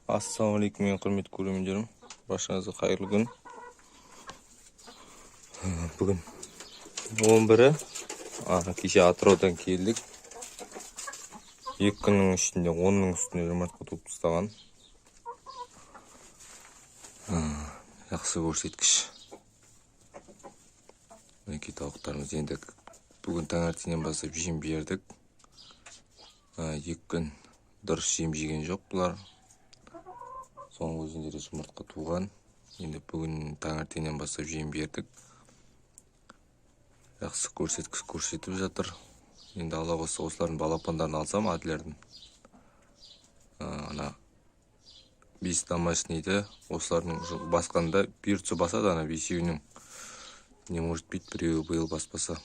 Ассалаумағалейкум, менің құрметті көрермендерім, баршаңызға қайырлы күн. Бүгін 11-і, кеше Атыраудан келдік. 2 күннің ішінде 10-ның үстіне жұмыртқа туып тастаған. Жақсы көрсеткіш. Мінекей, тауықтарымыз. Енді бүгін таңертеңнен бастап жем бердік. 2 күн дұрыс жем жеген жоқ бұлар, соның өзінде де жұмыртқа туған. Енді бүгін таңертеңнен бастап жем бердік, жақсы көрсеткіш көрсетіп жатыр. Енді Алла қаласа, осылардың балапандарын алсам, Адлердің ана бес домашнийді, осылардың басқанда, бұйыртса, басады. Ана бесеуінің не может быть, біреуі биыл баспаса.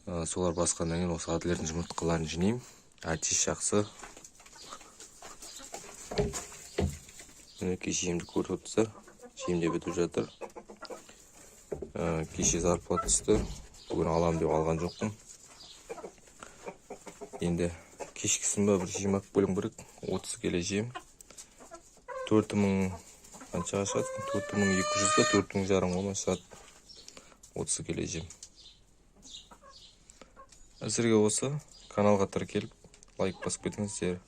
Солар басқаннан кейін осы Адлердің жұмыртқаларын жинаймын. Әтеш жақсы. Мінекей, жемді көріп отырсыздар, жем де бітіп жатыр. Кеше зарплата түсті, бүгін аламын деп алған жоқпын. Енді кешкісін ба бір жем алып келуім керек. 30 келі жем 4000 қаншаға шығады? 4200 ба, 4500-ға ма шығады 30 келі жем. Әзірге осы. Каналға тіркеліп, лайк басып кетіңіздер.